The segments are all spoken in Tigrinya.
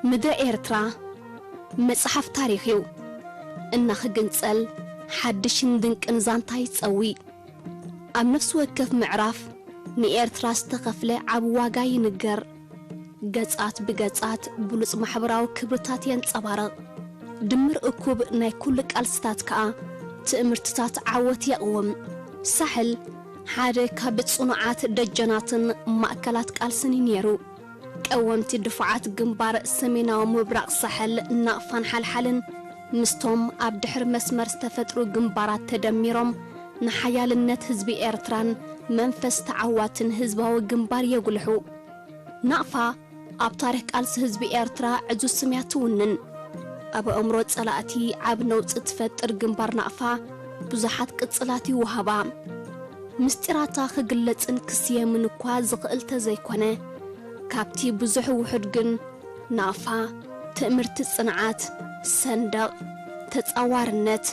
ምድረ ኤርትራ መጽሓፍ ታሪኽ እዩ። እናኽግንጸል ሓድሽን ድንቅን ዛንታ ይጸዊ። ኣብ ነፍሲ ወከፍ ምዕራፍ ንኤርትራ ዝተኸፍለ ዓቢ ዋጋ ይንገር። ገጻት ብገጻት ብሉጽ ማሕበራዊ ክብርታት የንጸባርቕ። ድምር እኩብ ናይ ኩሉ ቃልስታት ከኣ ትእምርትታት ዓወት የቕውም። ሳሕል ሓደ ካብ ጽኑዓት ደጀናትን ማእከላት ቃልስን እዩ ነይሩ። ቀወምቲ ድፉዓት ግንባር ሰሜናዊ ምብራቕ ሳሕል ናቕፋን ሓልሓልን ምስቶም ኣብ ድሕሪ መስመር ዝተፈጥሩ ግንባራት ተደሚሮም ንሓያልነት ህዝቢ ኤርትራን መንፈስ ተዓዋትን ህዝባዊ ግንባር የጉልሑ። ናቕፋ ኣብ ታሪኽ ቃልሲ ህዝቢ ኤርትራ ዕዙዝ ስም እያ ትውንን። ኣብ ኣእምሮ ጸላእቲ ዓቢ ነውጺ ትፈጥር ግንባር ናቕፋ ብዙሓት ቅጽላት ይወሃባ። ምስጢራታ ክግለጽን ክስየምን እኳ ዝኽእል ተዘይኮነ፣ ካብቲ ብዙሕ ውሑድ ግን ናቕፋ ትእምርቲ ጽንዓት፣ ሰንደቕ ተጻዋርነት፣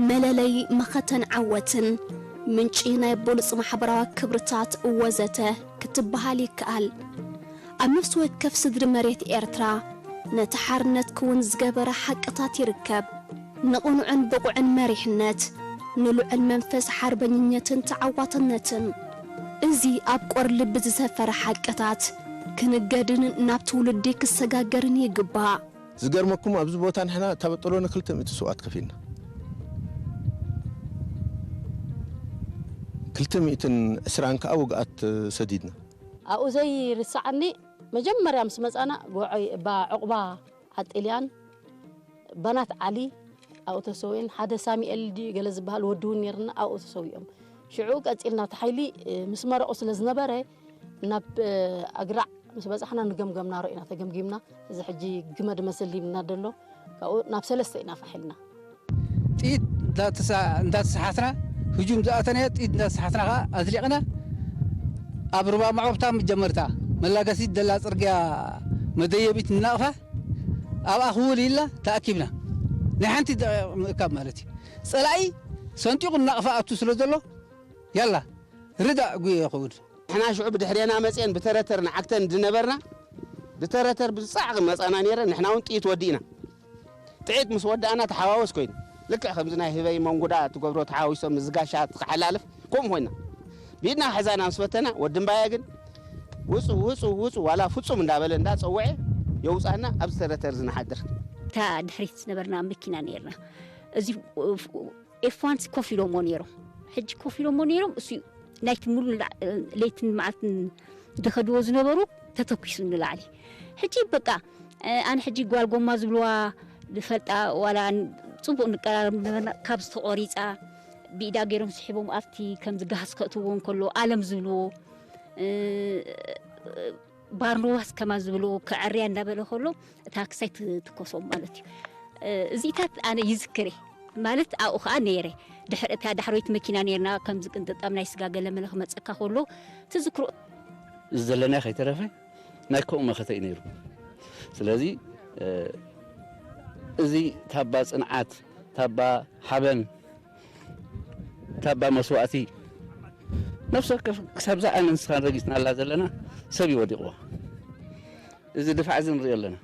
መለለይ መኸተን ዓወትን፣ ምንጪ ናይ ብሉጽ ማሕበራዊ ክብርታት ወዘተ ክትበሃል ይከኣል። ኣብ ነፍሲ ወከፍ ስድሪ መሬት ኤርትራ ነቲ ሓርነት ክውን ዝገበረ ሓቅታት ይርከብ። ንቕኑዕን ብቑዕን መሪሕነት፣ ንልዑል መንፈስ ሓርበኝነትን ተዓዋትነትን። እዚ ኣብ ቆር ልቢ ዝሰፈረ ሓቅታት ክንገድን ናብ ትውልዲ ክሰጋገርን ይግባእ። ዝገርመኩም ኣብዚ ቦታ ንሕና ተበጥሎ ንክልተ ሚእቲ ስውኣት ከፊልና። ክልተ ሚእትን ዕስራን ከኣ ውግኣት ሰዲድና። ኣብኡ ዘይርስዓኒ መጀመርያ ምስ መጻና ጎዖይ እባ ዕቑባ ዓጢልያን ባናት ዓሊ ኣብኡ ተሰዊኦን፣ ሓደ ሳሚኤል ድዩ ገለ ዝበሃል ወዲ እውን ነይርና ኣብኡ ተሰዊኦም። ሽዑ ቀጺልና እቲ ሓይሊ ምስ መረቑ ስለ ዝነበረ ናብ ኣግራዕ ምስ በጻሕና ንገምገምና ርኢና ተገምጊምና እዚ ሕጂ ግመ ድመስል ሂብና ደሎ ካብኡ ናብ ሰለስተ ኢና ፋሒልና። ጥይት እንዳተሳ- እንዳተሰሓትና ህጁም ዝኣተናዮ ጥይት እንዳተሰሓትና ከዓ ኣዝሊቕና ኣብ ሩባ መዕወብታ መጀመርታ መላገሲት ደላ ፅርግያ መደየቢት ንናቕፋ ኣብኣ ክውል ኢልና ተኣኪብና ናይ ሓንቲ ደቂቕ ምእካብ ማለት እዩ። ፀላኢ ሰንጢቑ ንናቕፋ ኣቱ ስለ ዘሎ ያላ ርዳእ ጉየ ክውድ ንሕና ሽዑ ብድሕሬና መፅኤን ብተረተር ንዓግተን ዝነበርና ብተረተር ብፃዕቒ መፃና ነይረ ንሕና እውን ጥይት ወዲእና ጥዒት ምስ ወዳእና ተሓዋወስ ኮይኑ ልክዕ ከምዚ ናይ ህበይ መንጉዳ ትገብሮ ተሓዋዊሶም እዚ ጋሻ ትሓላልፍ ከምኡ ኮይና ብኢድና ሕዛና ምስ በተና ወዲ እምባየ ግን ውፁ ውፁ ውፁ ዋላ ፍፁም እንዳበለ እንዳፀውዐ የውፃና ኣብ ዝተረተር ዝንሓድር እታ ድሕሪት ዝነበርና መኪና ነይርና እዚ ኤፍዋንስ ኮፍ ኢሎሞ ነይሮም ሕጂ ኮፍ ኢሎሞ ነይሮም እሱ ናይቲ ሙሉ ለይትን መዓልትን ዝኸድዎ ዝነበሩ ተተኪሱ ንላዕሊ ሕጂ በቃ ኣነ ሕጂ ጓል ጎማ ዝብልዋ ዝፈልጣ ዋላ ፅቡቅ ንቀራረብ ነበርና ካብዚ ተቆሪፃ ብኢዳ ገይሮም ስሒቦም ኣብቲ ከምዚ ጋህስ ከእትዎ እንከሎ ኣለም ዝብልዎ ባርኖባስ ከማ ዝብልዎ ክዐርያ እንዳበለ ከሎ እታ ክሳይ ትትኮሶም ማለት እዩ እዚታት ኣነ ይዝክር ማለት ኣብኡ ከዓ ነይረ ድሕሪ እታ ዳሕረወይቲ መኪና ነይርና ከምዚ ቅንጥጣም ናይ ስጋ ገለመለ ክመፀካ ከሎ ትዝክሮ እዚ ዘለና ከይተረፈ ናይ ከምኡ መኸተ እዩ ነይሩ ስለዚ እዚ ታባ ፅንዓት ታባ ሓበን ታባ መስዋእቲ ነፍሲ ወከፍ ክሳብ ዝኣነ ንስኻን ረጊጽናላ ዘለና ሰብ እዩ ወዲቕዋ። እዚ ድፋዕ እዚ ንሪኦ ኣለና።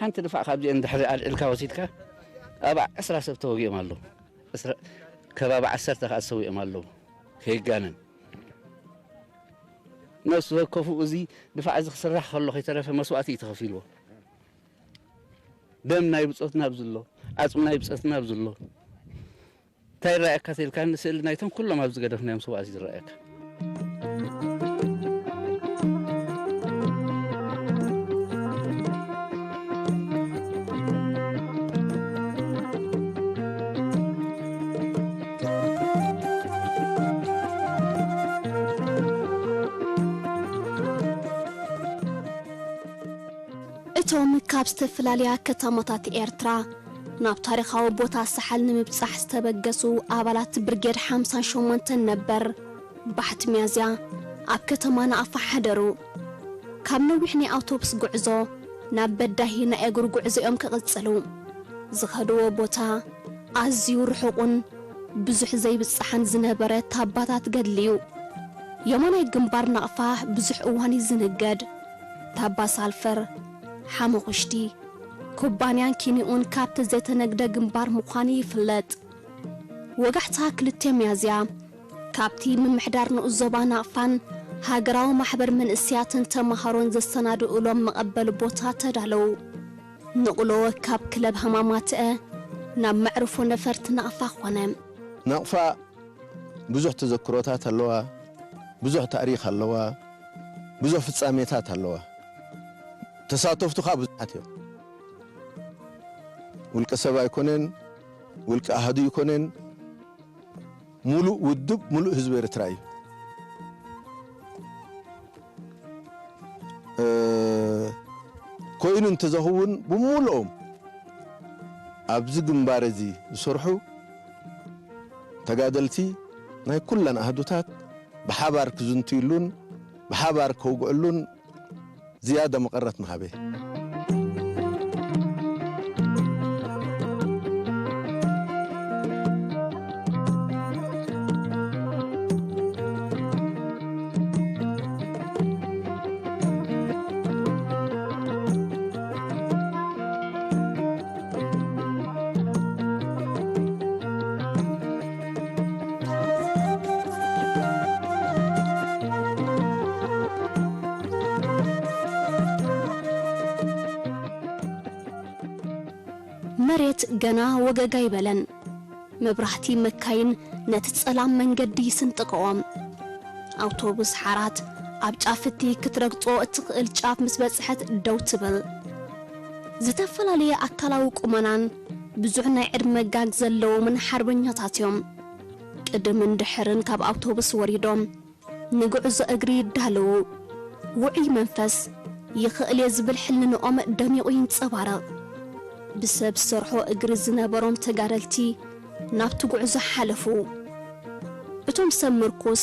ሓንቲ ድፋዕ ካብዚአን ድሕሪ ኣልዒልካ ወሲድካ ኣብ ዕስራ ሰብ ተወጊኦም ኣለዉ። ዕስራ- ከባቢ ዓሰርተ ከኣ ተሰዊኦም ኣለዉ። ከይጋነን ነፍሲ ወከፉ እዚ ድፋዕ እዚ ክስራሕ ከሎ ከይተረፈ መስዋእቲ እዩ ተኸፊልዎ። ደም ናይ ብጾትና ኣብዚ ኣሎ፣ ዓጽሚ ናይ ብጸትና ኣብዚ ኣሎ። እንታይ ይረኣየካ ተልካ ንስእሊ ናይቶም ኩሎም ኣብዚ ገደፍናዮም ሰብኣት እዩ ዝረኣየካ። እቶም ካብ ዝተፈላለያ ከተማታት ኤርትራ ናብ ታሪኻዊ ቦታ ሳሕል ንምብጻሕ ዝተበገሱ ኣባላት ብርጌድ ሓምሳን ሸሞንተን ነበር ባሕቲ ሚያዝያ ኣብ ከተማ ናቕፋ ሓደሩ። ካብ ነዊሕ ናይ ኣውቶቡስ ጉዕዞ ናብ በዳሂ ናይ እግሪ ጉዕዞኦም ክቕጽሉ ዝኸድዎ ቦታ ኣዝዩ ርሑቕን ብዙሕ ዘይብጻሕን ዝነበረ ታባታት ገድሊ እዩ። የማናይ ግንባር ናቕፋ ብዙሕ እዋን እዩ ዝንገድ። ታባ ሳልፈር፣ ሓመኹሽቲ፣ ኩባንያን ኪኒኡን ካብቲ ዘይተነግደ ግንባር ምዃኑ ይፍለጥ። ወጋሕታ ክልተ ሚያዝያ፣ ካብቲ ምምሕዳር ንኡስ ዞባ ናቕፋን ሃገራዊ ማሕበር መንእሰያትን ተመሃሮን ዘሰናድኡሎም መቐበሊ ቦታ ተዳለዉ። ንቕሎ ካብ ክለብ ሃማማትአ ናብ መዕርፎ ነፈርቲ ናቕፋ ኾነ። ናቕፋ ብዙሕ ተዘክሮታት ኣለዋ፣ ብዙሕ ታሪኽ ኣለዋ፣ ብዙሕ ፍጻሜታት ኣለዋ። ተሳተፍቱ ኸኣ ብዙሓት እዮም። ውልቀ ሰብ ኣይኮነን፣ ውልቀ ኣሃዱ ኣይኮነን፣ ሙሉእ ውድብ፣ ሙሉእ ህዝቢ ኤርትራ እዩ። እ፣ ኮይኑ እንተዘኸውን፣ ብምሉኦም ኣብዚ ግንባር እዚ ዝሰርሑ ተጋደልቲ ናይ ኩለን ኣሃዱታት ብሓባር ክዝንትዩሉን ብሓባር ከውግዕሉን ዝያዳ መቐረት ምሃበ። መሬት ገና ወገግ ኣይበለን። መብራህቲ መካይን ነቲ ጸላም መንገዲ ይስንጥቕኦ። ኣውቶቡስ ሓራት ኣብ ጫፍ እቲ ክትረግጾ እትኽእል ጫፍ ምስ በጽሐት ደው ትብል። ዝተፈላለየ ኣካላዊ ቁመናን ብዙሕ ናይ ዕድመ ጋግ ዘለዎምን ሓርበኛታት እዮም። ቅድምን ድሕርን ካብ ኣውቶቡስ ወሪዶም ንጉዕዞ እግሪ ይዳለዉ። ውዑይ መንፈስ፣ ይኽእል እየ ዝብል ሕልንኦም ደሚቑ ይንጸባረቕ። ብሰብ ዝሰርሖ እግሪ ዝነበሮም ተጋደልቲ ናብቲ ጉዕዞ ሓለፉ። እቶም ሰብ ምርኩስ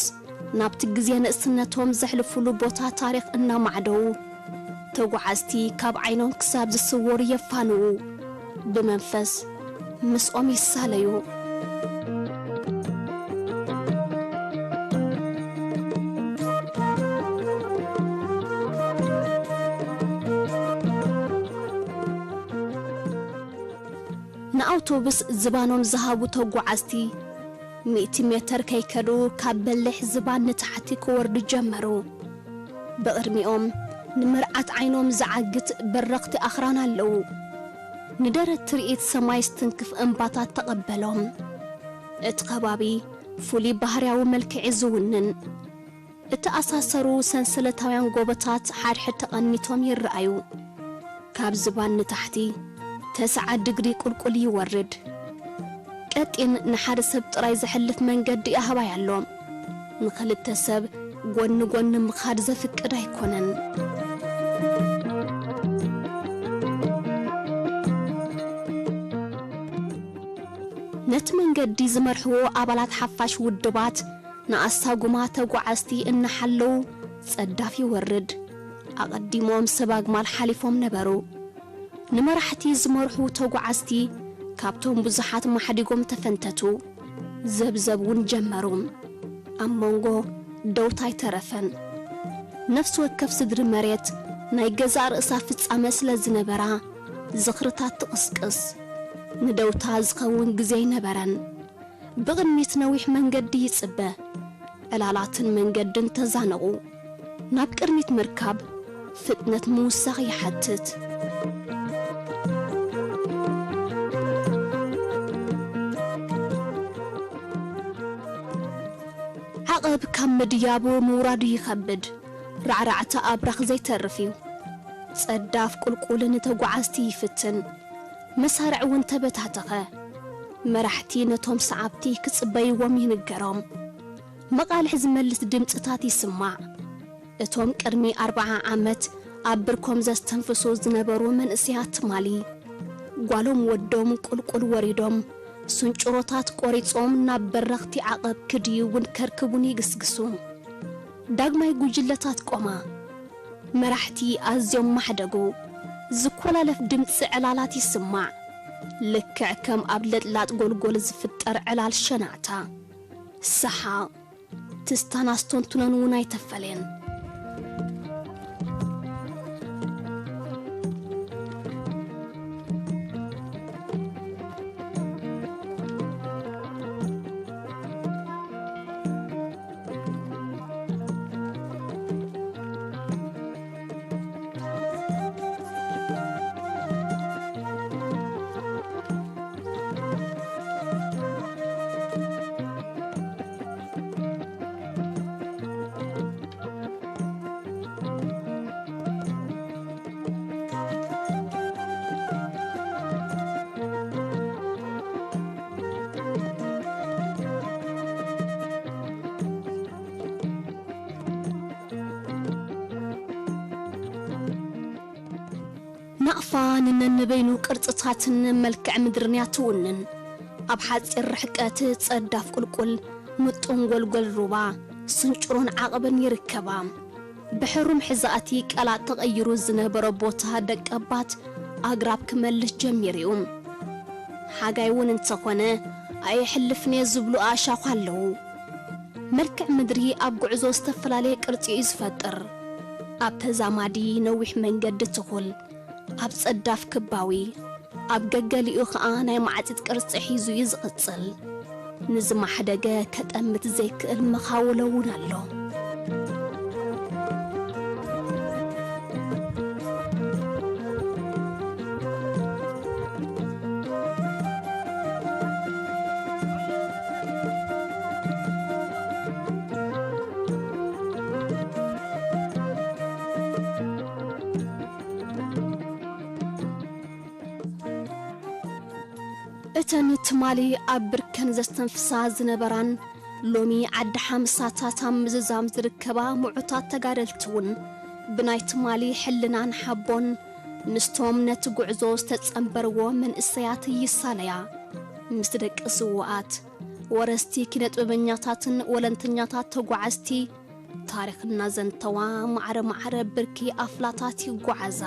ናብቲ ግዜ ንእስነቶም ዘሕልፉሉ ቦታ ታሪኽ እናማዕደዉ፣ ተጓዓዝቲ ካብ ዓይኖም ክሳብ ዝስወሩ የፋንዉ። ብመንፈስ ምስኦም ይሳለዩ። ንኣውቶቡስ ዝባኖም ዝሃቡ ተጓዓዝቲ፣ ሚእቲ ሜተር ከይከዱ ካብ በሊሕ ዝባን ንታሕቲ ክወርዱ ጀመሩ። ብቕድሚኦም ንመርዓት ዓይኖም ዝዓግት በረኽቲ ኣኽራን ኣለዉ። ንደረት ትርኢት ሰማይ ዝትንክፍ እምባታት ተቐበሎም። እቲ ከባቢ ፍሉይ ባህርያዊ መልክዕ እዩ ዝውንን። እተኣሳሰሩ ሰንሰለታውያን ጎቦታት ሓድሕድ ተቐኒቶም ይረኣዩ። ካብ ዝባን ንታሕቲ ተስዓ ድግሪ ቁልቁል ይወርድ። ቀጢን ንሓደ ሰብ ጥራይ ዘሕልፍ መንገዲ ኣህባይ ኣሎ። ንኽልተ ሰብ ጎኒ ጎኒ ምኻድ ዘፍቅድ ኣይኮነን። ነቲ መንገዲ ዝመርሕዎ ኣባላት ሓፋሽ ውድባት ንኣሳጉማ ተጓዓዝቲ እናሓለዉ ጸዳፍ ይወርድ። ኣቐዲሞም ሰብ ኣግማል ሓሊፎም ነበሩ። ንመራሕቲ ዝመርሑ ተጓዓዝቲ ካብቶም ብዙሓት ማሕዲጎም ተፈንተቱ። ዘብዘብ እውን ጀመሩ። ኣብ መንጎ ደውታ ኣይተረፈን። ነፍሲ ወከፍ ስድሪ መሬት ናይ ገዛእ ርእሳ ፍጻመ ስለ ዝነበራ፣ ዝኽርታት ትቕስቅስ። ንደውታ ዝኸውን ግዜ ኣይነበረን። ብቕድሚት ነዊሕ መንገዲ ይጽበ። ዕላላትን መንገድን ተዛነቑ። ናብ ቅድሚት ምርካብ ፍጥነት ምውሳኽ ይሓትት። ዓቐብ ካብ ምድያቡ ምውራዱ ይኸብድ። ራዕራዕታ ኣብራኽ ዘይተርፍ እዩ። ጸዳፍ ቁልቁል ንተጓዓዝቲ ይፍትን። መሳርዕ እውን ተበታተኸ። መራሕቲ ነቶም ሰዓብቲ ክጽበይዎም ይንገሮም። መቓልሕ ዝመልስ ድምጽታት ይስማዕ። እቶም ቅድሚ ኣርብዓ ዓመት ኣብ ብርኮም ዘስተንፍሱ ዝነበሩ መንእሰያት ትማሊ፣ ጓሎም ወዶም ቁልቁል ወሪዶም፣ ስንጭሮታት ቆሪጾም ናብ በረኽቲ ዓቐብ ክድይቡን ከርክቡን ይግስግሱ። ዳግማይ ጉጅለታት ቆማ። መራሕቲ ኣዝዮም ማሕደጉ። ዝኮላለፍ ድምጺ ዕላላት ይስማዕ። ልክዕ ከም ኣብ ለጥላጥ ጎልጎል ዝፍጠር ዕላል ሸናዕታ። ሰሓቕ፣ ትስታን ኣስተንትኖን እውን ኣይተፈለየን። ናቕፋ ንነንበይኑ ቅርጽታትን መልክዕ ምድርን እያ ትውንን። ኣብ ሓጺር ርሕቀት ጸዳፍ ቁልቁል፣ ምጡን ጎልጎል ሩባ፣ ስንጭሮን ዓቐብን ይርከባ። ብሕሩም ሕዛእቲ ቀላጥ ተቐይሩ ዝነበረ ቦታ ደቀባት ኣግራብ ክመልስ ጀሚሩ እዩ። ሓጋይ እውን እንተኾነ ኣየሕልፍን'የ ዝብሉ ኣሻኹ ኣለዉ። መልክዕ ምድሪ ኣብ ጉዕዞ ዝተፈላለየ ቅርጺ እዩ ዝፈጥር። ኣብ ተዛማዲ ነዊሕ መንገዲ ትኹል፣ ኣብ ጸዳፍ ክባዊ፣ ኣብ ገገሊኡ ኸኣ ናይ ማዕጺድ ቅርጺ ሒዙ እዩ ዝቕጽል። ንዝማሕደገ ከጠምት ዘይክእል መኻውሎ እውን ኣሎ። እተን ትማሊ ኣብ ብርከን ዘስተንፍሳ ዝነበራን ሎሚ ዓዲ ሓምሳታት ኣብ ምዝዛም ዝርከባ ምዑታት ተጋደልቲ እውን ብናይ ትማሊ ሕልናን ሓቦን ምስቶም ነቲ ጉዕዞ ዝተጸንበርዎ መንእሰያት ይሳለያ። ምስ ደቂ ስዉኣት፣ ወረስቲ ኪነጥበበኛታትን ወለንተኛታት ተጓዓዝቲ ታሪኽ እናዘንተዋ ማዕረ ማዕረ ብርኪ ኣፍላታት ይጓዓዛ።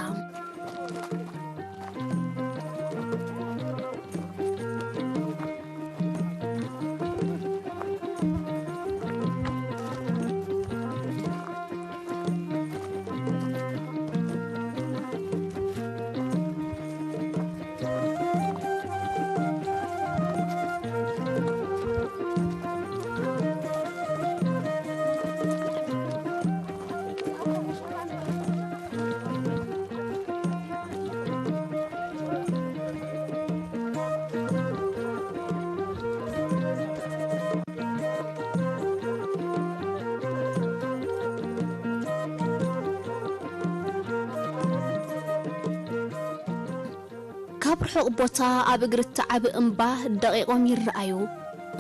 ካብ ርሑቕ ቦታ ኣብ እግሪ እቲ ዓቢ እምባ ደቒቖም ይረኣዩ።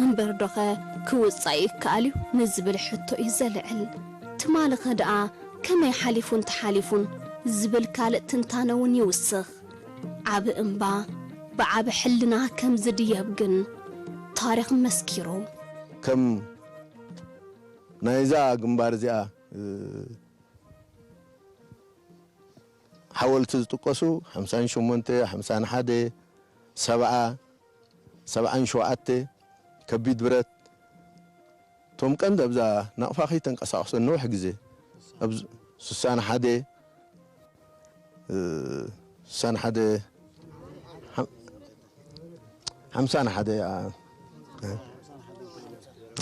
እምበር ዶኸ ክውጻእ ይከኣል እዩ ንዝብል ሕቶ እዩ ዘልዕል። ትማልኸ ደኣ ከመይ ሓሊፉን ተሓሊፉን ዝብል ካልእ ትንታነ እውን ይውስኽ። ዓቢ እምባ ብዓቢ ሕልና ከም ዝድየብ ግን ታሪኽ መስኪሩ። ከም ናይዛ ግንባር እዚኣ፣ እ፣ ሓወልቲ ዝጥቀሱ ሓምሳን ሸሞንተ፣ ሓምሳን ሓደ፣ ሰብዓ፣ ሰብዓን ሸውዓተ፣ ከቢድ ብረት፣ እቶም ቀንዲ ኣብዛ ናቕፋ ከይተንቀሳቐሱ ነዊሕ ግዜ፣ ኣብ ስሳን ሓደ፣ እ፣ ስሳን ሓደ፣ ሓም-፣ ሓምሳን ሓደ፣ ኣ፣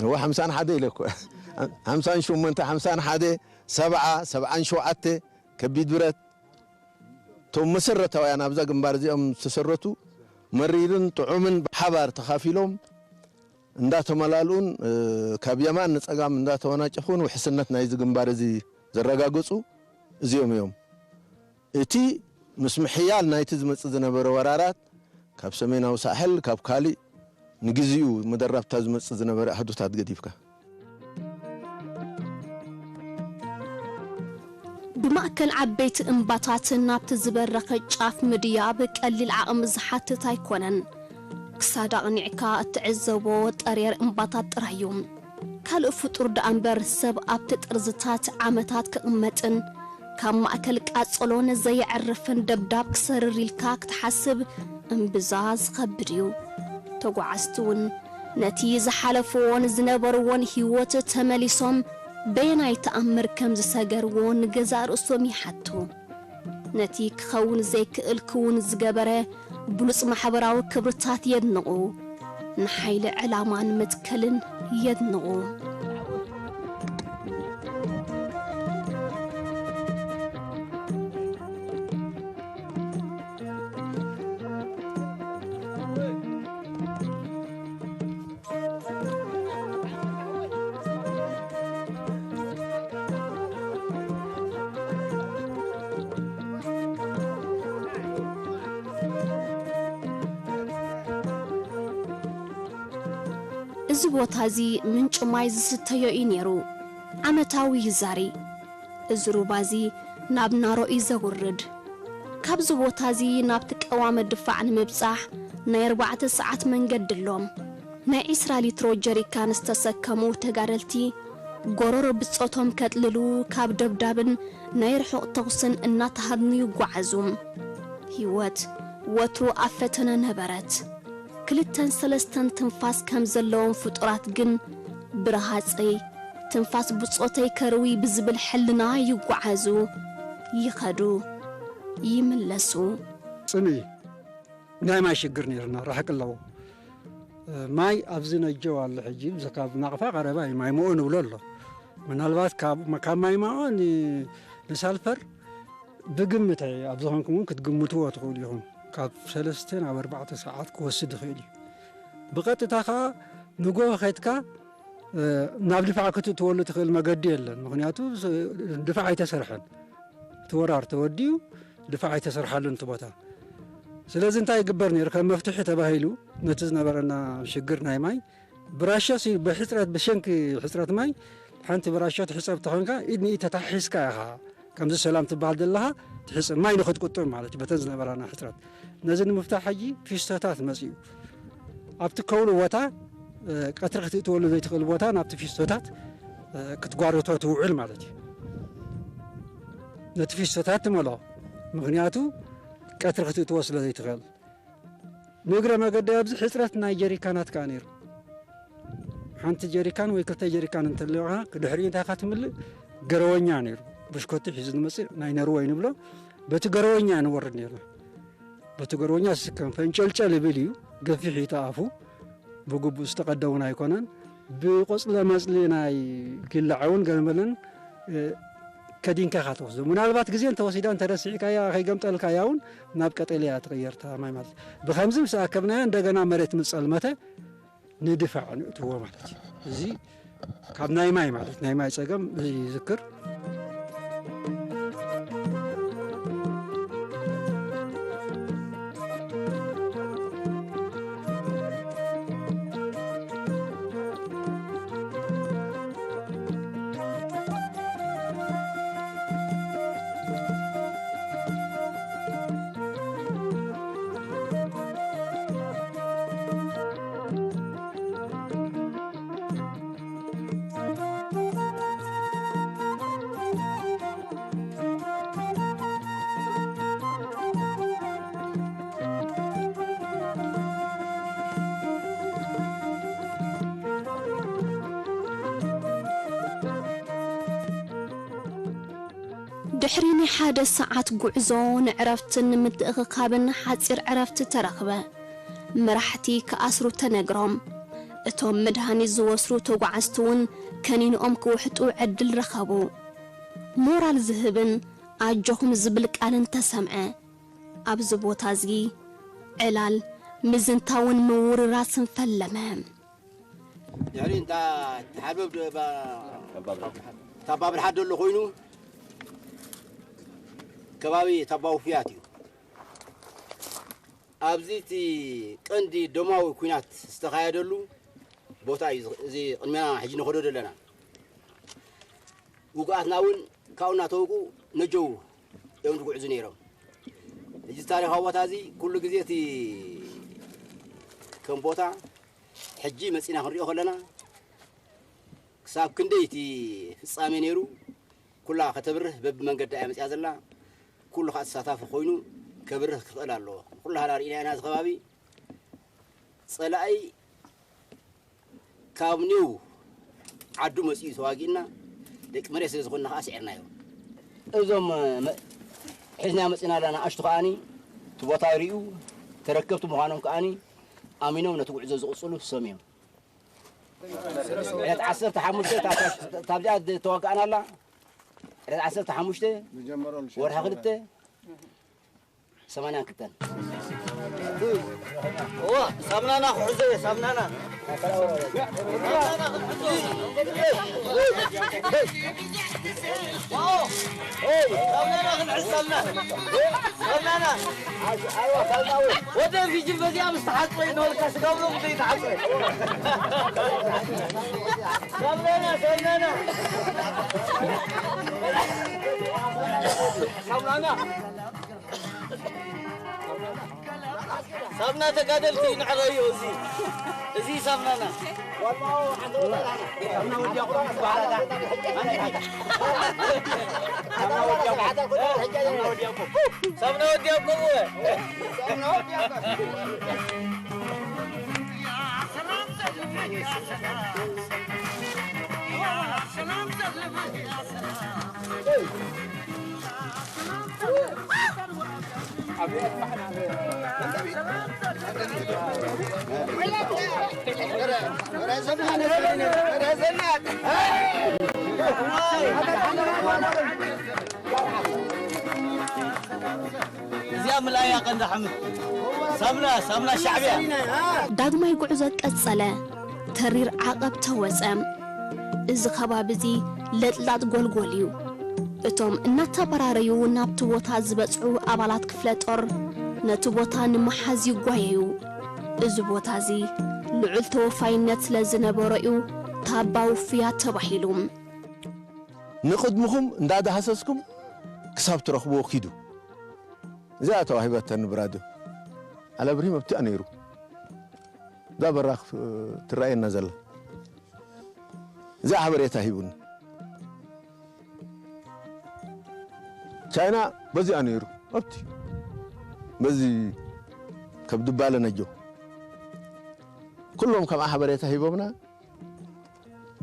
እወ፣ ሓምሳን ሓደ ኢለ እኮ። ሓምሳን ሸሞንተ፣ ሓምሳን ሓደ፣ ሰብዓ፣ ሰብዓን ሸውዓተ፣ ከቢድ ብረት፣ እቶም መሰረታውያን ኣብዛ ግንባር እዚኦም ዝተሰረቱ መሪርን ጥዑምን ብሓባር ተኻፊሎም እንዳተመላልኡን፣ እ፣ ካብ የማን ንጸጋም እንዳተወናጨፉን ውሕስነት ናይዚ ግንባር እዚ ዘረጋገጹ እዚኦም እዮም። እቲ ምስ ምሕያል ናይቲ ዝመጽእ ዝነበረ ወራራት ካብ ሰሜናዊ ሳሕል፣ ካብ ካልእ ንግዚኡ መደራብታ ዝመጽእ ዝነበረ ኣህዱታት ገዲፍካ። ብማእከል ዓበይቲ እምባታት ናብቲ ዝበረኸ ጫፍ ምድያብ ቀሊል ዓቕሚ ዝሓትት ኣይኮነን። ክሳድ ኣቕኒዕካ እትዕዘቦ ጠርየር እምባታት ጥራይ እዩ። ካልእ ፍጡር ደኣ እምበር ሰብ ኣብቲ ጥርዝታት ዓመታት ክቕመጥን ካብ ማእከል ቃጸሎ ንዘየዕርፍን ደብዳብ ክሰርር ኢልካ ክትሓስብ እምብዛ ዝኸብድ እዩ። ተጓዓዝቲ እውን ነቲ ዝሓለፍዎን ዝነበርዎን ህይወት ተመሊሶም በየናይ ተኣምር ከም ዝሰገርዎ ንገዛእ ርእሶም ይሓቱ። ነቲ ክኸውን ዘይክእል ክውን ዝገበረ ብሉጽ ማሕበራዊ ክብርታት የድንቑ። ንሓይሊ ዕላማን መትከልን የድንቑ። እዚ ቦታ እዚ ምንጪ ማይ ዝስተዮ እዩ ነይሩ። ዓመታዊ እዩ ዛሪ። እዚ ሩባ እዚ ናብ ናሮ እዩ ዘውርድ። ካብዚ ቦታ እዚ ናብቲ ቀዋሚ ድፋዕ ንምብጻሕ ናይ ኣርባዕተ ሰዓት መንገዲ ኣሎ። ናይ ዒስራ ሊትሮ ጀሪካን ዝተሰከሙ ተጋደልቲ ጎረሮ ብጾቶም ከጥልሉ ካብ ደብዳብን ናይ ርሑቕ ተኹስን እናተሃድኑ ይጓዓዙ። ህይወት ወትሩ ኣብ ፈተነ ነበረት። ክልተን ሰለስተን ትንፋስ ከም ዘለዎም ፍጡራት ግን ብረሃጸይ ትንፋስ ብጾተይ ከርዊ ብዝብል ሕልና ይጓዓዙ፣ ይኸዱ፣ ይምለሱ። ጽምኢ ናይ ማይ ሽግር ነይርና፣ ርሕቂ ኣለዎ። ማይ ኣብዚ ነጀው ኣሎ። ሕጂ እዚ ካብ ናቕፋ ቀረባ እዩ፣ ማይ መኦ ንብሎ ኣሎ። ምናልባት ካብ፣ ካብ ማይ መኦ ን-፣ ንሳልፈር ብግምት ኣብዚ ኾንኩም እውን ክትግምትዎ ትኽእሉ ኢኹም። ካብ ሰለስተ ናብ ኣርባዕተ ሰዓት ክወስድ ይኽእል እዩ። ብቐጥታ ኸዓ ንጎሆ ኸይድካ፣ እ፣ ናብ ድፋዕ ክትእትወሉ ትኽእል መገዲ የለን። ምኽንያቱ ስ-፣ ድፋዕ ኣይተሰርሐን። እቲ ወራር ተወዲኡ ድፋዕ ኣይተሰርሓሉን እቲ ቦታ። ስለዚ እንታይ ይግበር ነይሩ? ከም መፍትሒ ተባሂሉ ነቲ ዝነበረና ሽግር ናይ ማይ ብራሾ ሲ-፣ ብሕጽረት፣ ብሸንኪ ሕጽረት ማይ ሓንቲ ብራሾ ትሕጸብ ተኾንካ ኢድ ንኢድ ተታሒዝካ ኢኻ ከምዚ ሰላም ትበሃል ዘለኻ ትሕጽብ ማይ ንኽትቁጥብ ማለት እዩ። በተን ዝነበራና ሕጽረት ነዚ ንምፍታሕ ሕጂ ፊስቶታት መጺኡ። ኣብቲ ከውሊ ቦታ፣ እ፣ ቀትሪ ክትእትወሉ ዘይትኽእል ቦታ ናብቲ ፊስቶታት፣ እ፣ ክትጓርቶ ትውዕል ማለት እዩ። ነቲ ፊስቶታት ትመልኦ። ምኽንያቱ ቀትሪ ክትእትዎ ስለ ዘይትኽእል። ንእግረ መገዲ ኣብዚ ሕጽረት ናይ ጀሪካናት ከኣ ነይሩ። ሓንቲ ጀሪካን ወይ ክልተ ጀሪካን እንተለዋ፣ ድሕሪኡ እንታይ ኢኻ ትምልእ? ገረወኛ ነይሩ። ብሽኮቲ ሒዙ ዝመጽእ ናይ ነርወይ ንብሎ፣ በቲ ገረወኛ ንወርድ ነይርና። በቲ ገረወኛ ዝስከም ፈንጨልጨል ይብል እዩ፣ ገፊሕ እዩ እቲ ኣፉ፣ ብግቡእ ዝተቐደ እውን ኣይኮነን። ብቆጽለ መጽሊ ናይ ጊላዕ እውን ገለመለን፣ እ፣ ከዲንካ ኢኻ ትወስዶ። ምናልባት ግዜ እንተወሲዳ እንተረሲዕካያ ከይገምጠልካያ እውን ናብ ቀጠልያ ትቕየር እታ ማይ ማለት እዩ። ብኸምዚ ምስ ኣከብናያ እንደገና መሬት ምስ ጸልመተ ንድፋዕ ንእትዎ ማለት እዩ። እዚ ካብ ናይ ማይ ማለት ናይ ማይ ጸገም እዚ ይዝክር። ድሕሪ ናይ ሓደ ሰዓት ጉዕዞ ንዕረፍትን ንምትእኽኻብን ሓጺር ዕረፍቲ ተረኽበ። መራሕቲ ክኣስሩ ተነግሮም። እቶም መድሃኒት ዝወስዱ ተጓዓዝቲ እውን ከኒንኦም ክውሕጡ ዕድል ረኸቡ። ሞራል ዝህብን ኣጆኹም ዝብል ቃልን ተሰምዐ። ኣብዚ ቦታ እዚ ዕላል፣ ምዝንታውን ምውርራስን ፈለመ። ድሕሪ እንታ ተሓበብ ዶ-፣ ባ-፣ ታባ ብልሓት ዘሎ ኮይኑ ከባቢ ታባ ውፍያት እዩ። ኣብዚ እቲ ቀንዲ ደማዊ ኲናት ዝተኻየደሉ ቦታ እዩ። እዚ ቅድሚና ሕጂ ንኸዶ ዘለና ውጉኣትና እውን ካብኡ እናተወግኡ ነጀው እዮም ዝጉዕዙ ነይሮም። እዚ ታሪኻዊ ቦታ እዚ ኩሉ ግዜ እቲ ከም ቦታ ሕጂ መጺና ክንሪኦ ከለና ክሳብ ክንደይ እቲ ፍጻሜ ነይሩ፣ ኩላ ከተብርህ በብመንገዳ እያ መጺኣ ዘላ። ኩሉ ከዓ ተሳታፊ ኮይኑ ከብርህ ክኽእል ኣለዎ። ኩላህና ርኢና ኢና። እዚ ከባቢ ጸላኢ ካብ ኔው ዓዱ መጺኡ ተዋጊእና፣ ደቂ መሬት ስለ ዝኾንና ከዓ ስዒርናዮ። እዞም መ-፣ ሒዝና መጺና ኣለና ንኣሽቱ ከኣኒ እቲ ቦታ ይርእዩ፣ ተረከብቲ ምዃኖም ከኣኒ ኣሚኖም ነቲ ጉዕዞ ዝቕጽሉ ሰም እዮም። ዕለት ዓሰርተ ሓሙሽተ እታ፣ እታ ኣብዚኣ ዝተዋጋእናላ፣ ዕለት ዓሰርተ ሓሙሽተ ወርሒ ክልተ፣ ሰማንያን ክልተን። እዋ፣ ሳምናና ክሕዞ እየ፣ ሳምናና። ሳምናና ክንሕዝ፣ ሳምና። ሳምናና። ወደ ፊጅን በዚኣ ምስ ተሓጽበ ይንበልካ፣ ስጋብ ሎሚ ዘይተሓጽበ። ሳምናና፣ ሳምናና። ሳምናና። ሳምና ተጋደልቲ ንዕረዮ። እዚ እዚ ሳምናና። ሳምና ወዲ ያዕቆብ። እዚኣ ምልኣያ ቀንዲ ሓምድ። ሳምና፣ ሳምና ሻዕብያ። ዳግማይ ጉዕዞ ቀጸለ። ተሪር ዓቐብ ተወጸ። እዚ ከባቢ እዚ ለጥላጥ ጎልጎል እዩ። እቶም እናተበራረዩ ናብቲ ቦታ ዝበጽሑ ኣባላት ክፍለ ጦር ነቲ ቦታ ንምሓዝ ይጓየዩ። እዚ ቦታ እዚ ልዑል ተወፋይነት ስለ ዝነበሮ እዩ ታባ ውፉያት ተባሂሉ። ንቕድምኹም እንዳዳህሰስኩም ክሳብ ትረኽብዎ ኪዱ። እዚኣ ተዋሂባተኒ ብራድዮ። ዓሊ ኣብርሂም ኣብቲኣ ነይሩ። እዛ በራኽ ትረኣየና ዘላ። እዚኣ ሓበሬታ ሂቡኒ። ቻይና በዚኣ ነይሩ። ኣብቲ በዚ ከብዲ ባለ ነጆ። ኩሎም ከምኣ ሓበሬታ ሂቦምና።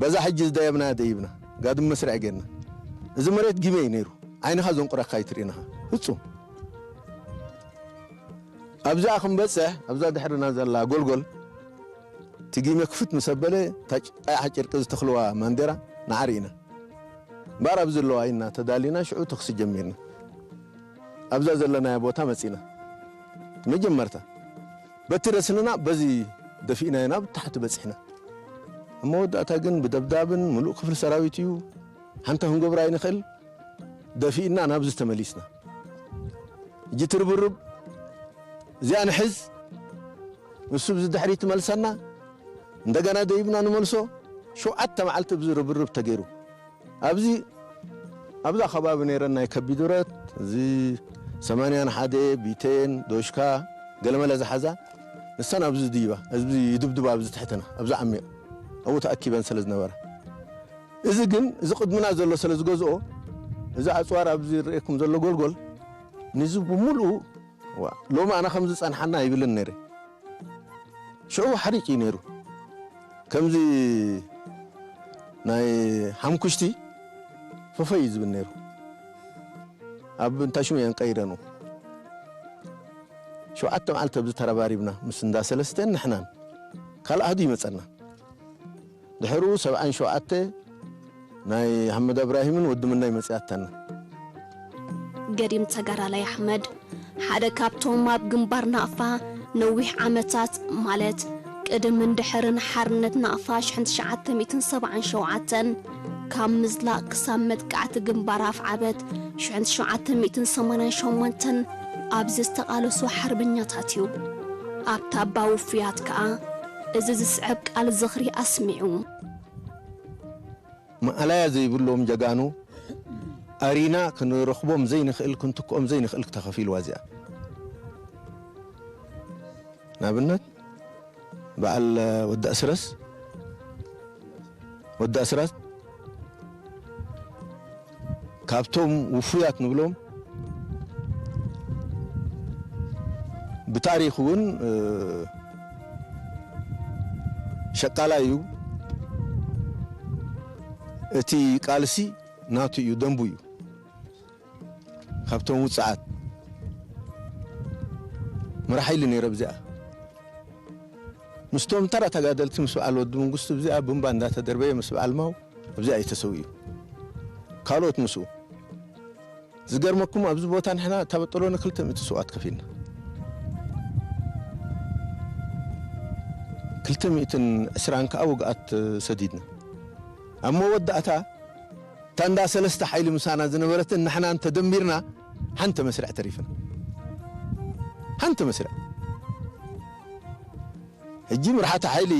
በዛ ሕጂ ዝደየብናያ ደይብና፣ ጋድም መስርዕ ጌርና። እዚ መሬት ጊመ እዩ ነይሩ። ዓይንኻ ዘንቁረካ ኣይትርእን ኢኻ። ፍጹም። ኣብዚኣ ክንበጽሕ፣ ኣብዛ ድሕርና ዘላ ጎልጎል፣ እቲ ጊመ ክፍት ምስ ኣበለ፣ እታ ጭ-፣ ቀያሕ ጨርቂ ዝተኽልዋ ማንዴራ ንዓ ርኢና። እምበኣር ኣብዚ ኣለዋ ኢልና ተዳሊና፣ ሽዑ ተኹሲ ጀሚርና። ኣብዛ ዘለናያ ቦታ መጺና። መጀመርታ፣ በቲ ረስንና በዚ ደፊእናዮ ናብ ታሕቲ በጺሕና። ኣብ መወዳእታ ግን ብደብዳብን ምሉእ ክፍሊ ሰራዊት እዩ፣ ሓንቲ ክንገብራ ኣይንኽእል፣ ደፊእና ናብዚ ተመሊስና። ሕጂ እቲ ርብርብ እዚኣ ንሕዝ፣ ንሱ ብዚ ድሕሪት ትመልሰና፣ እንደገና ደይብና ንመልሶ፣ ሸውዓተ መዓልቲ ብዚ ርብርብ ተገይሩ። ኣብዚ፣ ኣብዛ ከባቢ ነይረን ናይ ከቢድ ብረት፣ እዚ ሰማንያን ሓደ፣ ቢቴን፣ ዶሽካ፣ ገለመለ ዝሓዛ፣ ንሰን ኣብዚ ድይባ፣ ኣብዚ ይድብድባ፣ ኣብዚ ትሕትና፣ ኣብዚ ዓሚቕ፣ ኣብኡ ተኣኪበን ስለ ዝነበራ። እዚ ግን፣ እዚ ቅድምና ዘሎ ስለ ዝገዝኦ፣ እዚ ኣጽዋር ኣብዚ ዝረኤኩም ዘሎ ጎልጎል፣ ንዚ ብምሉኡ፣ ዋ፣ ሎሚ ኣነ ከምዚ ጸንሓና ኣይብልን ነይረ። ሽዑ ሓሪጭ እዩ ነይሩ። ከምዚ ናይ ሓምኩሽቲ ፈፈይ እዩ ዝብል ነይሩ። ኣብ እንታሽሙ እየን ቀይረኑ። ሸውዓተ መዓልቲ ኣብዚ ተረባሪብና ምስ እንዳ ሰለስቴን ንሕናን ካልእ ኣሃዱ ይመጸና። ድሕሩ ሰብዓን ሸውዓተ ናይ ኣሕመድ እብራሂምን ወዲ ምናይ መጺኣታና። ገዲም ተጋዳላይ ኣሕመድ ሓደ ካብቶም ኣብ ግንባር ናቕፋ ነዊሕ ዓመታት ማለት ቅድምን ድሕርን ሓርነት ናቕፋ ሽሕን ትሽዓተ ሚእትን ሰብዓን ሸውዓተን ካብ ምዝላቕ ክሳብ መጥቃዕቲ ግንባር ኣፍዓበት ሽሕን ትሽዓተ ሚእትን ሰማንያን ሸሞንተን ኣብዚ ዝተቓለሱ ሓርበኛታት እዩ። ኣብታ ኣባ ውፉያት ከኣ እዚ ዝስዕብ ቃል ዝኽሪ ኣስሚዑ። ማእለያ ዘይብሎም ጀጋኑ ኣሪና ክንረኽቦም ዘይንኽእል፣ ክንትክኦም ዘይንኽእል ተኸፊልዋ እዚኣ። ንኣብነት በዓል ወዲ ኣስረስ፣ ወዲ ኣስራት ካብቶም ውፉያት ንብሎም ብታሪኽ እውን፣ እ፣ ሸቃላ እዩ። እቲ ቃልሲ ናቱ እዩ፣ ደንቡ እዩ። ካብቶም ውጽዓት መራሒ ሓይሊ ነይረ። ብዚኣ ምስቶም ተራ ተጋደልቲ ምስ በዓል ወዲ መንግስቱ ብዚኣ ብእምባ እንዳተደርበየ ምስ በዓል ማው ኣብዚኣ እዩ ተሰዊኡ። ካልኦት ምስኡ። ዝገርመኩም ኣብዚ ቦታ ንሕና እታ በጠሎኒ ክልተ ሚእቲ ስውኣት ከፊልና። ክልተ ሚእትን ዕስራን ከኣ ውግኣት ሰዲድና። ኣብ መወዳእታ እታ እንዳ ሰለስተ ሓይሊ ምሳና ዝነበረትን ንሕናን ተደሚርና ሓንቲ መስርዕ ተሪፍና። ሓንቲ መስርዕ። ሕጂ መራሕቲ ሓይሊ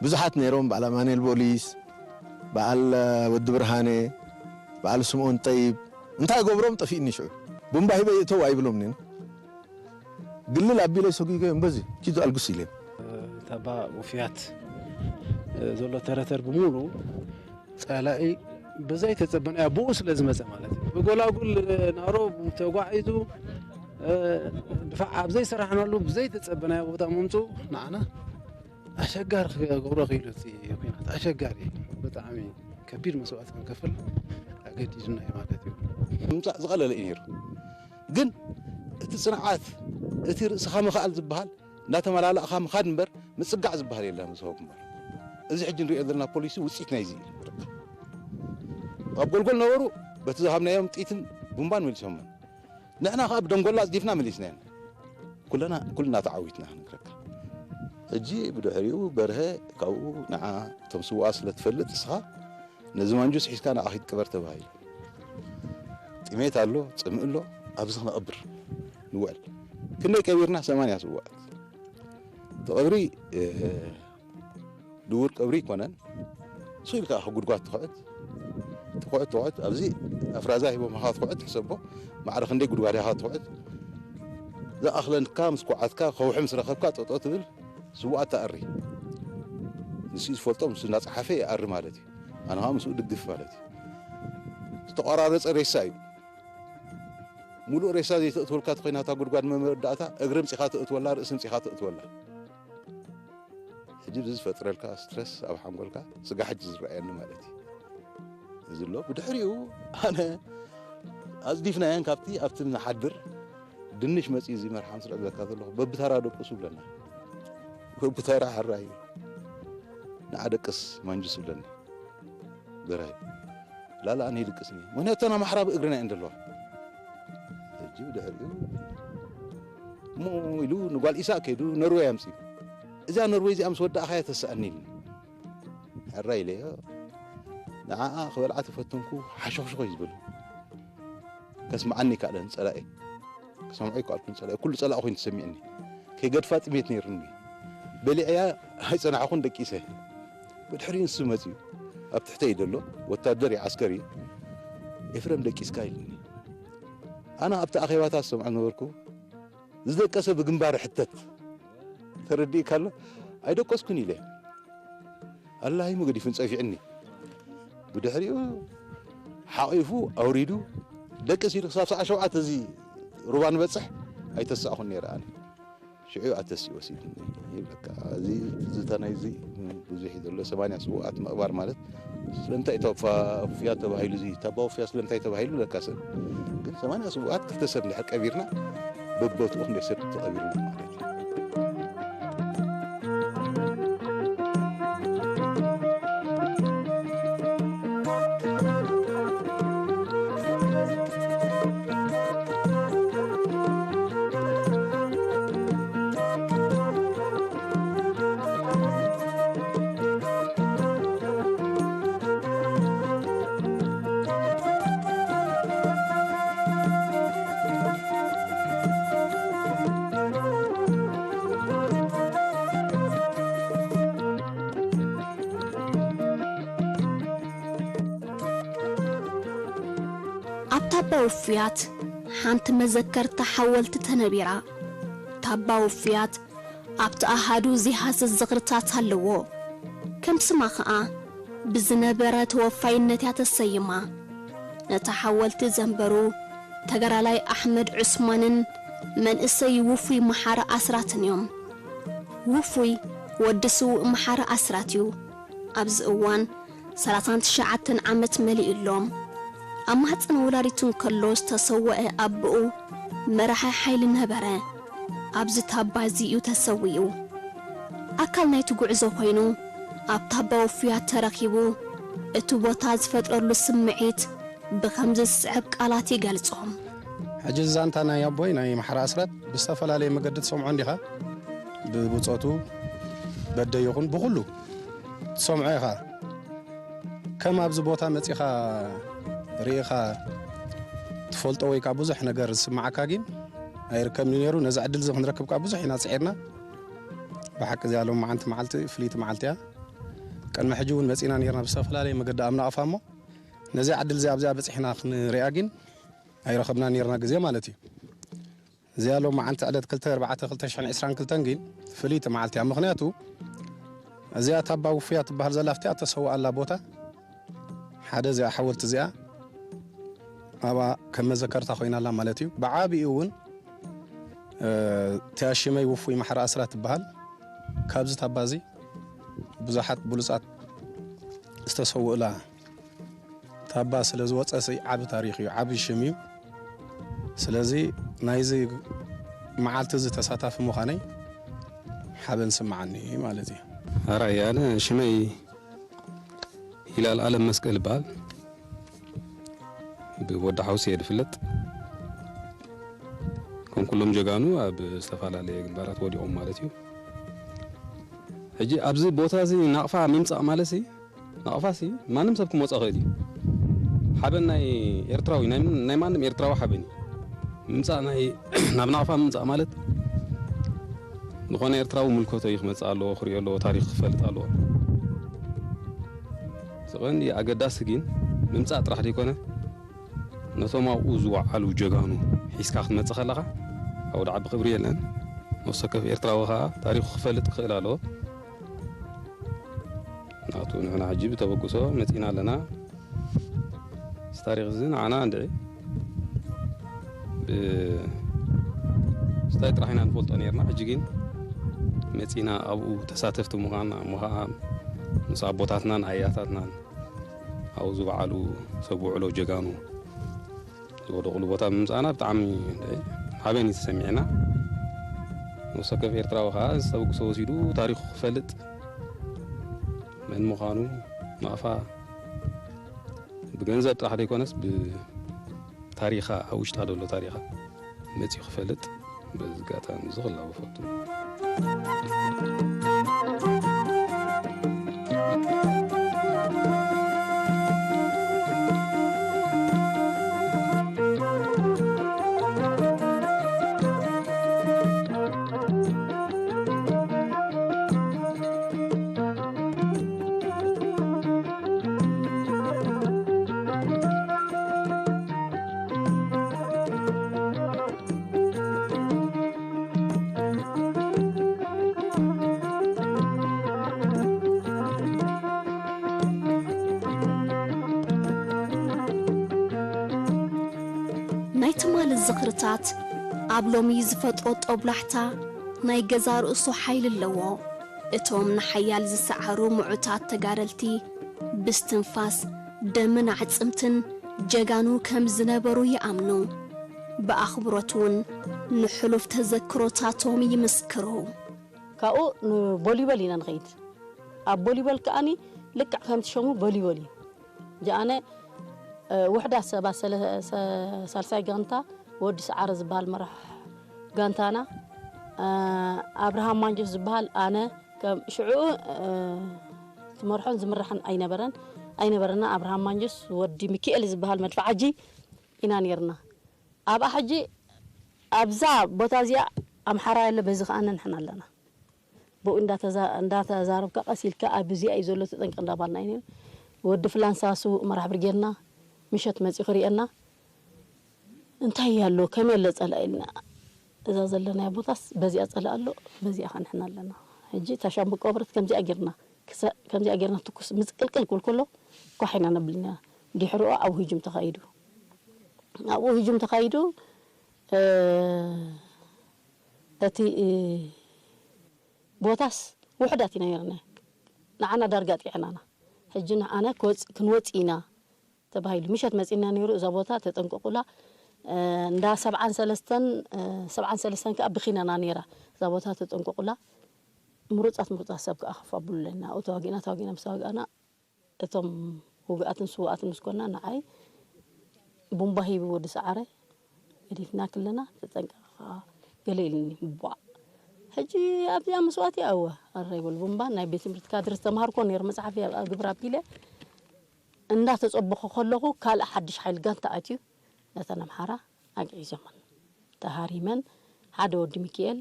ብዙሓት ነይሮም፣ በዓል ኣማኑኤል ቦሊስ፣ በዓል ወዲ ብርሃነ፣ በዓል ስምኦን ጠይብ። እንታይ ገብሮም ጠፊእኒ ሽዑ። ቡምባ ሂበ ይእተው ኣይብሎምኒ። ግልል ኣቢለ ሰጉገዮም በዚ ኪዱ ኣልግስ ኢለ። ታባ ውፍያት ዘሎ ተረተር ብምሉ ጸላኢ ብዘይተጸበናዮ ብኡ ስለ ዝመጸ ማለት እዩ። ብጎላጉል ናሮ ተጓዒዙ ድፋዕ ኣብ ዘይሰራሕናሉ ብዘይተጸበናዮ ቦታ ምምፁ ንዓና ኣሸጋሪ ክገብሮ ክኢሉ እቲ ኩናት ኣሸጋሪ ብጣዕሚ ከቢድ መስዋእቲ ክንከፍል ኣገዲዱና እዩ ማለት እዩ። ምምፃእ ዝቐለለ እዩ ነይሩ። ግን እቲ ፅንዓት እቲ ርእስኻ ምኽኣል ዝበሃል እናተመላለእኻ ምኻድ እምበር ምፅጋዕ ዝበሃል የለን ዝሃውኩም እምበር እዚ ሕጂ ንሪኦ ዘለና ፖሊሲ ውፅኢት ናይዚ እዩ። ኣብ ጎልጎል ነበሩ በቲ ዝሃብናዮም ጥይትን ቡምባን መሊሶምን ንሕና ከዓ ብደንጎላ ኣፅዲፍና መሊስናዮም ኩልና ኩልና ተዓዊትና ክነግረካ ሕጂ ብድሕሪኡ በርሀ ካብኡ ንዓ እቶም ስውኣ ስለ ትፈልጥ እስኻ ነዚ ማንጁስ ሒዝካ ንዓ ክትቅበር ተባሂሉ ጥሜት ኣሎ ፅምእ ኣሎ ኣብዚ ክነቐብር ንውዕል ክንደይ ቀቢርና ሰማንያ ስውኣት እቲ ቀብሪ ድውር ቀብሪ ይኮነን ሱ ኢልካ ጉድጓድ ትኩዕት ትኩዕት ትኩዕት ኣብዚ ኣፍራዛ ሂቦም ካ ትኩዕት ሕሰቦ ማዕረ ክንደይ ጉድጓድ ኢኻ ትኩዕት ዝኣኽለንካ ምስ ኩዓትካ ከውሒ ምስ ረኸብካ ጠጦ ትብል ስዋኣት ተኣሪ ንሱ ዝፈልጦ ምስ እናፀሓፈ ይኣሪ ማለት እዩ ኣነ ከዓ ምስኡ ድግፍ ማለት እዩ ዝተቆራረፀ ሬሳ እዩ ሙሉእ ሬሳ ዘይተእትወልካ ተኮይና እታ ጉድጓድ መመወዳእታ እግሪ ምፂኻ ተእትወላ ርእሲ ምፂኻ ተእትወላ ሕጂ ብዚ ዝፈጥረልካ ስትረስ ኣብ ሓንጎልካ ስጋ ሕጂ ዝረኣየኒ ማለት እዩ እዚ ኣሎ ብድሕሪኡ ኣነ ኣፅዲፍናየን ካብቲ ኣብቲ ንሓድር ድንሽ መፅኡ እዚ መርሓ ምስርዕ ዝለካ ዘለኹ በብተራ ደቁሱ ብለና በብተራ ሕራይ ንዓ ደቅስ ማንጅስ ብለኒ በራይ ላላ ኣነ ይድቅስኒ ምክንያቱ ተና ማሕራ ብእግርና እየን ዘለዋ ሕጂ ብድሕሪኡ እሞ ኢሉ ንጓል ኢሳቅ ከይዱ ነርወይ ኣምፅኡ እዛ ነርወይ እዚኣ ምስ ወዳእኻያ ተስኣኒ ኢልኒ ሕራይ ኢለዮ ንዓኣ ክበልዓ ተፈተንኩ ሓሾኽሾኽ እዩ ዝብል ከስምዓኒ ይከኣለን ፀላኤ ክሰምዖ ይከኣልኩን ፀላኤ ኩሉ ፀላእ ኮይኑ ተሰሚዕኒ ከይገድፋ ጥሜት ነይሩኒ በሊዐያ ኣይፀናሕኹን ደቂሰ ብድሕሪኡ ንሱ መፅዩ ኣብ ትሕተይ ደሎ ወታደር እዩ ዓስከር እዩ ኤፍረም ደቂስካ ኢልኒ ኣነ ኣብቲ ኣኼባታት ዝሰምዖ ነበርኩ ዝደቀሰ ብግንባር ሕተት ተረዲእካ ኣሎ ኣይደቀስኩን ኢለ ኣላሂሙ ገዲፉን ፀፊዕኒ ብድሕሪኡ ሓቒፉ ኣውሪዱ ደቂ ሲሉ ክሳብ ሰዓ ሸውዓተ እዚ ሩባ ንበፅሕ ኣይተሳእኹን ነይረ ኣነ ሽዑ ኣተሲ ወሲድኒ በቃ እዚ ትዝታ ናይዚ ብዙሕ እዩ ዘሎ ሰማንያ ስውኣት ምቕባር ማለት ስለምንታይ እታ ውፍያ ተባሂሉ እዚ ታባ ውፍያ ስለምንታይ ተባሂሉ ለካ ሰብ ግን ሰማንያ ስውኣት ክልተ ሰብ እንድሕር ቀቢርና በቦትኡ ክንደይ ሰብ ተቐቢርና ማለት እዩ ኣብ ታባ ውፉያት ሓንቲ መዘከርታ ሓወልቲ ተነቢራ። ታባ ውፉያት ኣብቲ ኣሃዱ ዘይሃስስ ዝኽርታት ኣለዎ። ከም ስማ ኸኣ ብዝነበረ ተወፋይነት እያ ተሰይማ። ነታ ሓወልቲ ዘንበሩ ተጋዳላይ ኣሕመድ ዑስማንን መንእሰይ ውፉይ መሓሪ ኣስራትን እዮም። ውፉይ ወዲ ስዉእ መሓሪ ኣስራት እዩ። ኣብዚ እዋን ሰላሳን ትሽዓተን ዓመት መሊኡ ኣሎ። ኣብ ማህፀን ወላዲቱ እንከሎ ዝተሰወአ ኣቦኡ መራሒ ሓይሊ ነበረ። ኣብዚ ታባ እዚ እዩ ተሰዊኡ። ኣካል ናይቲ ጉዕዞ ኮይኑ ኣብ ታባ ውፉያት ተረኺቡ እቲ ቦታ ዝፈጥረሉ ስምዒት ብኸምዚ ዝስዕብ ቃላት ይገልጾ። ሕጂ እዚ ዛንታ ናይ ኣቦይ ናይ ማሕራ ኣስራት ብዝተፈላለየ መገዲ ትሰምዖ እንዲኻ ብብጾቱ በደ ይኹን ብኹሉ ትሰምዖ ኢኻ ከም ኣብዚ ቦታ መጺኻ ርኢኻ ትፈልጦ ወይ ከዓ ብዙሕ ነገር ዝስማዓካ ግን ኣይርከብኒ ነይሩ ነዚ ዕድል እዚ ክንረክብ ከዓ ብዙሕ ኢና ፅዒርና ብሓቂ እዚኣ ሎም መዓንቲ መዓልቲ ፍልይቲ መዓልቲ እያ ቅድሚ ሕጂ እውን መፂና ነርና ብዝተፈላለየ መገዲ ኣብ ናቕፋ እሞ ነዚኣ ዕድል እዚኣ ኣብዚኣ በፂሕና ክንሪኣ ግን ኣይረኸብና ነርና ግዜ ማለት እዩ እዚኣ ሎማዓንቲ ዕለት ክልተ ኣርባዕተ ክልተ ሽሕን ዕስራን ክልተን ግን ፍልይቲ መዓልቲ እያ። ምኽንያቱ እዚኣ ታባ ውፉያ ትበሃል ዘላ ኣብቲኣ ተሰውኣላ ቦታ ሓደ እዚኣ ሓወልቲ እዚኣ ኣብኣ ከም መዘከርታ ኮይናላ ማለት እዩ። ብዓቢኡ እውን እቲኣ ሽመይ ውፉይ ማሕራ ኣስራት ትበሃል። ካብዚ ታባ እዚ ብዙሓት ብሉጻት ዝተሰውእላ ታባ ስለ ዝወፀ ሲ ዓቢ ታሪኽ እዩ፣ ዓቢ ሽም እዩ። ስለዚ ናይዚ መዓልቲ እዚ ተሳታፊ ምዃነይ ሓበን ስምዓኒ ማለት እዩ። ኣራይ ኣነ ሽመይ ይላል ኣለም መስቀል ይበሃል። ብወዲ ሓውሲ እየ ዝፍለጥ። ከም ኩሎም ጀጋኑ ኣብ ዝተፈላለየ ግንባራት ወዲቖም ማለት እዩ። ሕጂ ኣብዚ ቦታ እዚ ናቕፋ ምምጻእ ማለት ሲ ናቕፋ ሲ ማንም ሰብ ክመጻ ይኽእል እዩ። ሓበን ናይ ኤርትራዊ ናይ ናይ ማንም ኤርትራዊ ሓበን እዩ። ምምጻእ ናይ ናብ ናቕፋ ምምጻእ ማለት ዝኾነ ኤርትራዊ ምልከቶ እዩ ክመጽእ ኣለዎ፣ ክሪኦ ኣለዎ፣ ታሪኽ ክፈልጥ ኣለዎ። እቲ ቀንዲ ኣገዳሲ ግን ምምጻእ ጥራሕ ዘይኮነ ነቶም ኣብኡ ዝወዓሉ ጀጋኑ ሒዝካ ክትመጽእ ከለኻ ኣብኡ ደኣ ዓቢ ክብሪ የለን። ነፍሲ ወከፍ ኤርትራዊ ኸኣ ታሪኹ ክፈልጥ ክኽእል ኣለዎ። ናቱ ንሕና ሕጂ ብተበግሶ መጺና ኣለና። እዚ ታሪኽ እዚ ንዓና እንድዒ ብ-፣ ስታይ ጥራሕ ኢና ንፈልጦ ነይርና። ሕጂ ግን መጺና ኣብኡ ተሳተፍቲ ምዃንና እሞ ኸኣ ምስ ኣቦታትናን ኣያታትናን ኣብኡ ዝበዓሉ ሰብ ውዕሎ ጀጋኑ ዝወደቑሉ ቦታ ብምምጻእና ብጣዕሚ ሓበን እዩ ተሰሚዕና። ነፍሲ ወከፍ ኤርትራዊ ኸኣ እዚ ተበግሶ ወሲዱ ታሪኹ ክፈልጥ መን ምዃኑ ናቕፋ ብገንዘብ ጥራሕ ዘይኮነስ ብታሪኻ ኣብ ውሽጣ ዘሎ ታሪኻ መጺኡ ክፈልጥ በዚ ኣጋጣሚ እዚ ክላቦ እፈቱ። ናይ ትማሊ ዝኽርታት ኣብ ሎሚ ዝፈጥሮ ጦብላሕታ ናይ ገዛእ ርእሱ ሓይሊ ኣለዎ። እቶም ንሓያል ዝሰዓሩ ምዑታት ተጋደልቲ ብስትንፋስ ደምን ኣዕጽምትን ጀጋኑ ከም ዝነበሩ ይኣምኑ። ብኣኽብሮት እውን ንሕሉፍ ተዘክሮታቶም ይምስክሩ። ካብኡ ንቦሊበል ኢና ንኸይድ። ኣብ ቦሊበል ከኣኒ ልክዕ ከምቲ ሸሙ ቦሊበል እዩ። ጃኣነ፣ እ፣ ውሕዳት ሰባት ሰለ-፣ ሰ-፣ ሳልሳይ ጋንታ ወዲ ሰዓረ ዝበሃል መራሕ ጋንታና፣ እ፣ ኣብርሃም ማንጆስ ዝበሃል ኣነ ከም ሽዑ፣ እ፣ ትመርሖን ዝምርሕን ኣይነበረን፣ ኣይነበረና። ኣብርሃም ማንጆስ ወዲ ሚኪኤል ዝበሃል መድፍዓጂ ኢና ነይርና። ኣብኣ ሕጂ ኣብዛ ቦታ እዚኣ ኣምሓራይ ኣሎ፣ በዚ ከኣ ንሕና ኣለና። ብኡ እንዳተዛ-፣ እንዳተዛረብካ ቀስ ኢልካ ኣብ እዚኣ እዩ ዘሎ ተጠንቀቕ እንዳባልና እዩ ነይሩ። ወዲ ፍላንሳ ስዉእ መራሕ ብርጌድና ምሸት መጺኡ ክርእየና፣ "እንታይ ኣሎ? ከመይ ኣሎ ጸላኢ?" ኢልና፣ "እዛ ዘለናያ ቦታስ በዚኣ ጸላኢ ኣሎ፣ በዚኣ ከ ንሕና ኣለና። ሕጂ እታ ሻምብቆ ብረት ከምዚኣ ጌርና፣ ክሰ-፣ ከምዚኣ ጌርና ትኩስ ምጽቅልቅል ክብል ከሎ፣ ኳሕ ኢና ነብል ኢና። ድሕሪኡ ኣብኡ ህጁም ተኻይዱ። ኣብኡ ህጁም ተኻይዱ፣ እ፣ እቲ፣ እ፣ ቦታስ ውሑዳት ኢና ነይርና። ንዓና ዳርጋ ጥዒናና። ሕጂ ንዓና ክወጽ-፣ ክንወጽእ ኢና ተባሂሉ። ምሸት መጺና ነይሩ፣ እዛ ቦታ ተጠንቀቑላ። እ፣ እንዳ ሰብዓን ሰለስተን፣ እ፣ ሰብዓን ሰለስተን ከኣ ብኺናና ነይራ። እዛ ቦታ ተጠንቀቑላ። ምሩጻት ምሩጻት ሰብ ከኣ ከፋብሉለና። ኣብኡ ተዋጊእና፣ ተዋጊእና ምስ ተዋጋእና፣ እቶም ውግኣትን ስዉኣትን ምስ ኮና፣ ንዓይ ቡምባ ሂቡ ወዲ ሰዓረ፣ ገዲፍና ክለና፣ "ተጠንቀቕ ኢኻ" ገለ ኢሉኒ፣ ቧዕ። ሕጂ ኣብዚኣ መስዋእቲ እየ፣ እወ፣ ኣረ ይበል ቡምባ፣ ናይ ቤት ትምህርቲ ካድረ ዝተምሃርኮ ነይሩ፣ መጽሓፍ እየ ኣብ ግብሪ ኣቢለ፣ እንዳተጸበኹ ከለኹ፣ ካልእ ሓድሽ ሓይሊ ጋንታ ኣትዩ፣ ነተን ኣምሓራ ኣግዒዞመን። ተሃሪመን፣ ሓደ ወዲ ሚኪኤል፣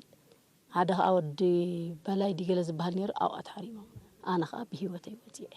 ሓደ ኸኣ ወዲ በላይ ድዩ ገለ ዝበሃል ነይሩ፣ ኣብኣ ተሃሪሞም። ኣነ ኸኣ ብህይወተይ ወጺኤ።